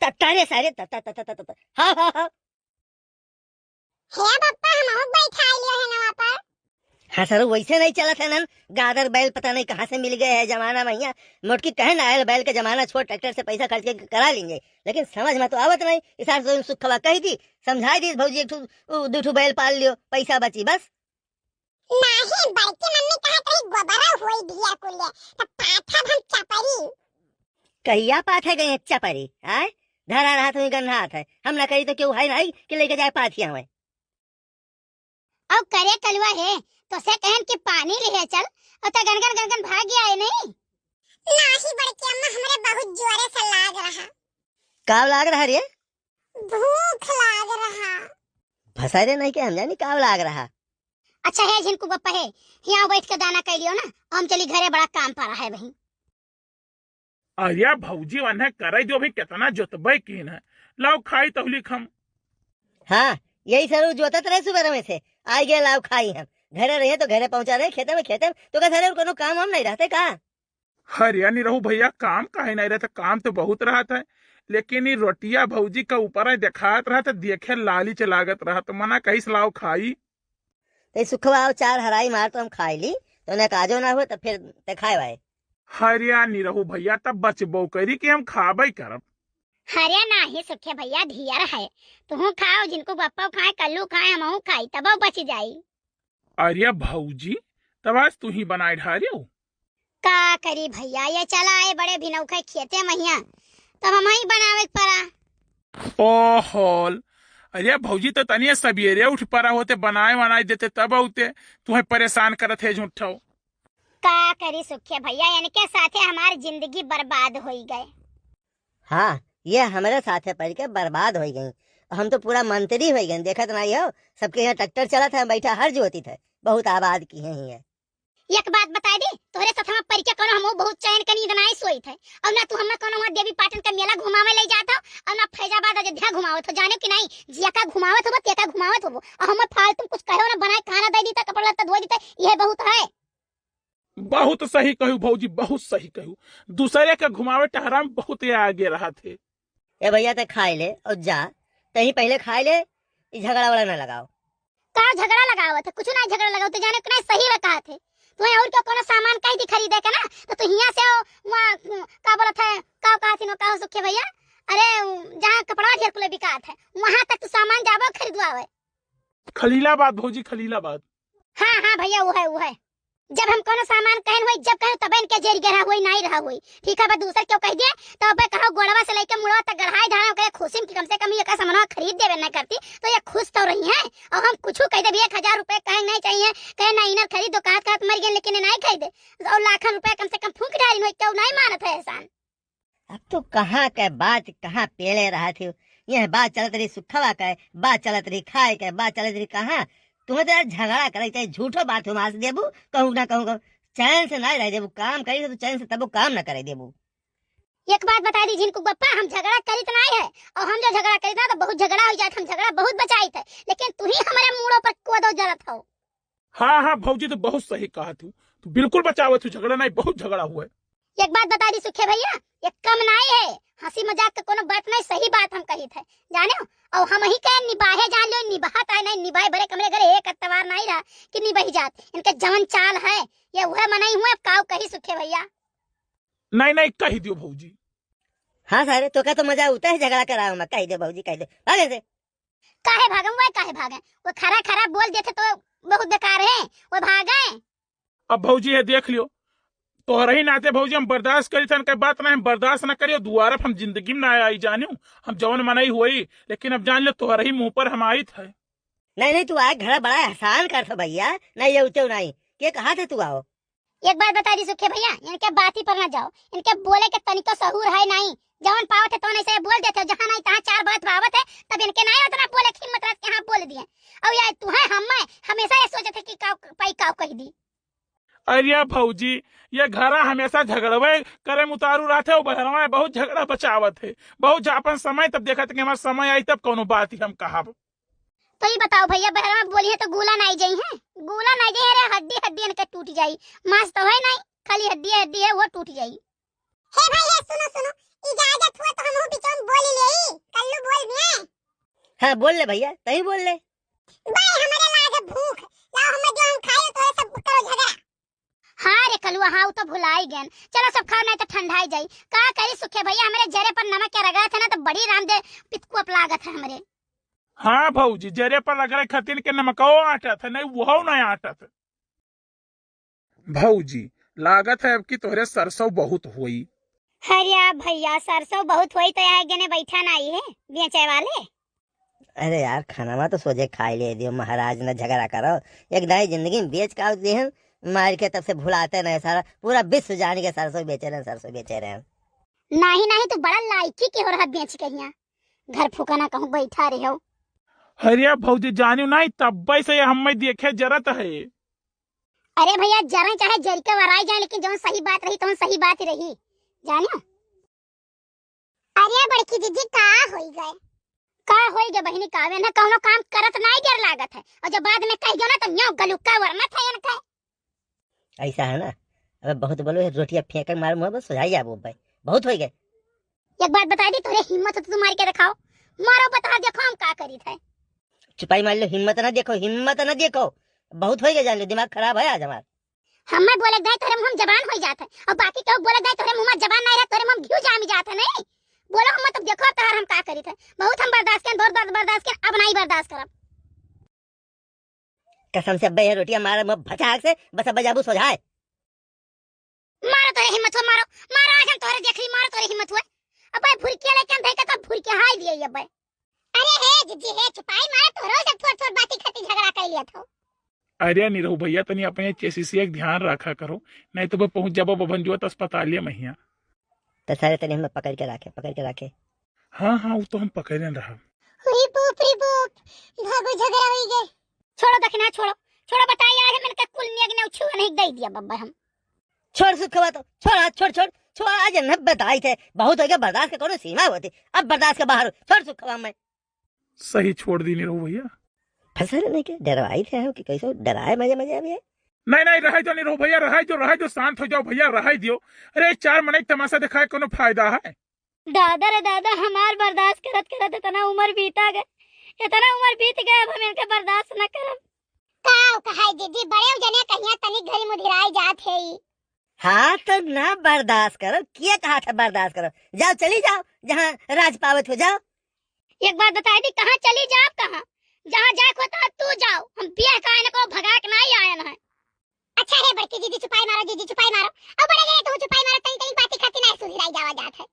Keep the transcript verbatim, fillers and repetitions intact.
त-, त-, अरे सारे, त-, त-, हाँ, हाँ, हाँ। हे बप्पा, हमहू बैठा लियो है नवा पर। हाँ सर, वैसे नहीं चलत है नन। गादर बैल पता नहीं कहाँ से मिल गए है जमाना में हियाँ। मोटकी कहे ना आयल, बैल के जमाना छोड़, ट्रैक्टर से पैसा खर्च के करा लेंगे। लेकिन समझ में तो आवत नहीं। इसार से सुखवा कही दी, समझाई दी भौजी, एक ठो, उ, दू ठो बैल पाल लियो, पैसा बची बस। नाही, बड़की मम्मी कहत रही गोबरा होई भिया कुले, त पाथब हम चपरी। कहिया पाथे गई है चपरी, आय? धरा रहा तुम्हें गन्हात है, हम ना कही तो क्यों है नहीं कि लेके जाए पाथी आवे। औ करे कलुआ है, तो से कहन कि पानी लिहे चल, औ त गनगन गनगन भाग गया है नहीं। नाही बड़की अम्मा, हमरे बहुत जोरे से लाग रहा। का लाग रहा रे? भूख लाग रहा। भसारे नहीं के हम जानी का लाग रहा। अच्छा है झिनकू बप्पा है, हियाँ बैठ के दाना कइ लियो ना, हम चली घरे, बड़ा काम पड़ा है वहीं। अरे भौजी, वन्हे करे जो भी कितना जोतबे कीन है, लाओ खाई तहलीक हम। हाँ, यही सरू जोतत रहे सुबह में से, आई गए लाओ खाई हम। घरे रहे तो घरे पहुँचा रहे, खेते में, खेते में, तो का सरू कोनो काम हम नहीं रहते का? अरे निरहू भैया, काम काहे नहीं रहता, काम तो बहुत रहत है, लेकिन ई रोटिया भौजी का ऊपर है देखात रहत, देखे लालिच लागत रहत, मना कहिस लाओ खाई। ते सुखवा आओ चार हराई मार तो हम खाई ली, तो उन्हें काजो ना हो तो फिर ते खाए वाए। अरे निरहू भैया, तब बचबो करी कि हम खाबे करब। अरे नाही सुखे भैया, धियर है, तुहू खाओ, झिनकू बप्पा खाए, कल्लू खाए, हमहू खाई, तबो बच जाई। अरे भौजी, तब आज तू ही बनाए ढारियो। का करी भैया, ये चला आए बड़े भिनौखे खेते महिया, तब हम ही बनावे के पड़ा। ओहोल, अरे भौजी, तो तनिए सबेरे उठ पड़ा होते, बनाए वनाए देते तब औते, तुम्हें परेशान करत है झूठो। का करी सुखे भैया, इनके साथे हमार जिंदगी बर्बाद होई गए। हाँ, ये हमरे साथे पड़ के बर्बाद होई गई। हम तो पूरा मंत्री होई गए, देखत नहीं हो, सबके यहाँ ट्रैक्टर चलत है, बैठा हर जोतित है, बहुत आबाद की है ये। एक बात बताई दी, तोहरे साथ हम पड़ के कोनो हमहू बहुत चैन के नींद नाई सोइत है, और ना तू हमें कोनो वहाँ देवी पाटन के मेला घुमावे ले जात हो, और ना फैजाबाद अयोध्या घुमावत हो, जाने कि नहीं, जिया का घुमावत होबो, ते का घुमावत होबो, और हमें फालतू कुछ कहो ना, बनाए खाना दे दीता, कपड़ा लत्ता धो दीता, यह बहुत है। बहुत सही कहू भौजी, बहुत सही कहू। दूसरे के घुमावे टहरा में बहुत ये आगे रहत है। ए भैया, ते खाए ले और जा, तही पहिले खाए ले, ई झगड़ा वगड़ा ना लगाओ। का झगड़ा लगावत है? कुछ ना झगड़ा लगाओ, तो जाने कि नहीं सही में कहत है। तुम्हें और क्यों कोनो सामान कही थी खरीदे के ना, तो तू हियाँ से हो, वहाँ, का बोलत है, का कहत है, का हो सुखे भैया? अरे, जहाँ कपड़ा ढेर कुले बिकात है, वहाँ तक तू सामान जाबो खरीदवावे। खलीलाबाद भौजी, खलीलाबाद। हाँ, हाँ भैया, वो है, वो है। जब हम कोनो सामान कहन होई, जब कहन तबे इनके जेरी गरहा होई, नाई रहा होई। ठीक है, बस दूसर क्यों कह दिए, तो अबे कहो गोड़वा से लेके मुड़वा तक गढ़ाई धारा ओकरे खुशी में कि कम से कम ये का सामानवा खरीद देवे ना करती, तो ये खुश तो रही है। और हम कुछ कह देबे, एक हजार रुपए कहे नहीं चाहिए, कहे ना इनर खरीद दो, कहत कहत मर गए, लेकिन ये नहीं खरीदे। और लाखन रुपए कम से कम फूंक डाली होई, क्यों नहीं मानत है एहसान? अब तो कहाँ के बात कहाँ पेले रहत हो। यह बात चलत रही सुखवा के, बात चलत रही खाए के, बात चलत रही कहाँ। तुम्हें तो यार झगड़ा करे, चाहे झूठो बात हो मार देबू, कहूँ ना कहूँ, कहूँ। चैन से ना रह देबू, काम करी तो चैन से तबो काम ना करे देबू। एक बात बता दी झिनकू बप्पा, हम झगड़ा करित ना है, और हम जो झगड़ा करित ना तो बहुत झगड़ा हो जात, हम झगड़ा बहुत बचाइत है, लेकिन तू ही हमारे मूड़ों पर कोदो जलत हो। हाँ, हाँ, भौजी, तू बहुत सही कहत हूँ। तू बिल्कुल बचावत हूँ, झगड़ा नहीं, बहुत झगड़ा हुआ है। एक बात बता दी सुखे भैया, ये कम नहीं है, हंसी मजाक का कोनो बात नहीं, सही बात हम कहित है, जाने हो? और हम ही के निबाहे जान लो, निबाहत है नहीं, निबाहे भरे कमरे घरे एक अतवार नहीं रहा कि निबही जात। इनके जवन चाल है, ये वह मनई हुए, अब काऊ कही सुखे भैया। नहीं, नहीं, कही दियो भौजी। हाँ सारे, तो का तो मजा उता है झगड़ा करावे में, कही दे भौजी, कही दे, भागे से। काहे भागम, वह काहे भागे? वो खरा खरा बोल देते तो बहुत बेकार है, वो भागे। अब भौजी है देख लियो, तोहरे ही नाते भौजी हम बर्दाश्त करी थन, के बात ना हम बर्दाश्त ना करियो, दुआरा हम जिंदगी में ना आई जानियो, हम जवन मनई हुई, लेकिन अब जान लो तोहरे ही मुंह पर हम आइत है। नहीं, नहीं, तू आए घर बड़ा एहसान कर थो भैया, नहीं ये उते नहीं, के कहा थे तू आओ? एक बात बता दी सुखे भैया, इनके बाती पर ना जाओ, इनके बोले के तनिको सहूर है नहीं, जवन पावत है तवन ऐसे बोल देते हो, जहाँ नहीं तहाँ चार बात पावत है, तब इनके नहीं उतना बोले की हिम्मत रहत के हाँ बोल दिए। और ये तू है हम मैं हमेशा ये सोचत है कि काव पाई काव कह दी। अरे भौजी, ये घरा हमेशा झगड़वे करे में उतारू रहत है, वो बहरवा बहुत झगड़ा बचावत है, बहुत जा अपन समय तब देखत है कि हमारा समय आई तब कोनो बात ही हम कहब। तो ये बताओ भैया, बहरवा बोली है तो गूला नाई जाई है, गूला नाई जाई है, अरे हड्डी हड्डी इनके टूट जाई, मांस तो है नहीं, खाली हड्डी हड्डी है, वो टूट जाई। हे भाई, हे सुनो, सुनो, इजाजत हुआ तो हमहू बिचौन बोली लेई। हाँ, बोल ले भइया, तहीं बोल ले। बे, हमरे लागे भूख, लाओ हमें जो हम खाए, तो ये सब करो झगड़ा। हाँ रे कलुआ, हाँ, उ तो भुलाई गएन। चलो सब खाओ, नाहीं तो ठंडाई जाई। का करी सुखे भइया, हमरे जरे पर नमक के रगड़त है ना, तो बड़ी रामदेव पितकुअप लागत है हमरे। हाँ भौजी, जरे पर रगड़े खातिर के नमकवो आटत है, नाहीं वहौ नाहीं आटत है। भौजी, लागत है अब की तोहरे सरसों बहुत होई। अरे भइया, सरसों बहुत होई तो यहाँ एक जने बैठा नाहीं है बेचे वाले। अरे यार, खाना मा तो सोझे खाई ले दियो महाराज, न झगड़ा करो। एक दाई जिंदगी में बेच का देहन, मार के तब से भुलाते रहे सारा, पूरा विश्व जान के सरसों बेचे रहे, सरसों बेचे रहे। नाहीं, नाहीं, तू बड़ा लायकी के हो रहा बेच के हियाँ। घर फुकाना कहूँ बैठा रहे हो। अरे भौजी, जानियो नाहीं, तब्बे से ये हमें देखे जरत है। अरे भइया, जरे चाहे जरि के वराई जाए, लेकिन जौन सही बात रही, तौन सही बात ही रही, जानियो। अरे बड़की दीदी, का होई गए? का होई गए बहिनी, का वे ना कौनो काम करत नाहीं डर लागत है, और जब बाद में कह गयो ना, तो न्यो गलुक्का वरना था इनका। ऐसा है ना, अब बहुत बोलो, ये रोटियां फेंक के मार मुँह पर सुझाई जाबो भाई, बहुत होई गए। एक बात बताई दी, तोरे हिम्मत हो तो तू मार के दिखाओ, मारो बता, देखो हम का करी थे। चुपाई मार लो, हिम्मत ना देखो, हिम्मत ना देखो, बहुत होई गए, जान लो दिमाग खराब है आज हमार। हमें बोले गए तोरे मुँह में जबान होई जात है, और बाकी केहू बोले गए तोरे मुँह में जबान नाहीं रहे, तोरे मुँह में घिउ जामी जात है, नाहीं? बोलो हम तब देखो तहार हम का करी थे, बहुत हम बर्दाश्त करें, बहुत बर्द-, बर्दाश्त करें, अब नाहीं बर्दाश्त करब। कसम से अब्बे ये रोटियां मार मुँह भचाक से, बस अब्बे जाबू सोझाए। मारो तोरे हिम्मत हो, मारो, मारो, आज हम तोरे देख ली, मारो तोरे हिम्मत हुए। अब्बे भुरकिया लेके हम देखे तो भुरकिया हाय दिए अब्बे। अरे हे जिज्जी हे, चुपाई मारो, तोरो से छोट छोट बाती खातिर झगड़ा कर लिया था। अरे निरहू भइया, तनी अपने चेसिसिया के ध्यान रखा करो, नाहीं तो वो पहुँच जाबो बभन जुआ अस्पतालिया महिया। तो सारे तनी हमें पकड़ के रखे, पकड़ के रखे। हाँ, हाँ, वो तो हम पकड़े रहा। अरे बाप रे बाप, भागो झगड़ा होई गए। छोड़ो दखिना, छोड़ो, छोड़ो, बताई आज हम इनका कुल नियग ने छुआ नहीं दे दिया बब्बा हम। छोड़ सुखवा तो, छोड़ हाथ, छोड़, छोड़, छोड़, आज न बताई थे, बहुत हो गया बर्दाश्त के कोनो सीमा होती, अब बर्दाश्त के बाहर हो, छोड़ सुखवा मैं। सही छोड़ दी निरहू भइया। फंसल नहीं के डरवाई थे हम कि कैसे डराए मजे मजे अभी है। नहीं, नहीं, रहे दो निरहू भइया, रहे दो, रहे दो, शांत हो जाओ भइया, रहे दियो। अरे चार मनई तमाशा दिखाए कोनो फायदा है? दादा रे दादा, हमार बर्दाश्त करत करत इतना उम्र बीता गए, इतना उम्र बीत गए, अब हम इनके बर्दाश्त न करब। का कहाई दीदी, बड़े जने कहिया तनी घरी मुधिराई जात है ई। हाँ, तो ना बर्दाश्त करब, किया कहा था बर्दाश्त करब? जाओ, चली जाओ, जहाँ राज पावत हो, जाओ। एक बात बताई दी, कहाँ चली जाओ, कहाँ? जहाँ जाए को तहाँ तू जाओ, हम बियाह का इनको भगा के नाहीं आयन है। अच्छा हे बड़की दीदी, चुपाई मारो, दीदी चुपाई मारो। अब बड़े गए तू चुपाई मारो, तनी तनी बाती खाती नाहीं सुधिराई जावा जात है।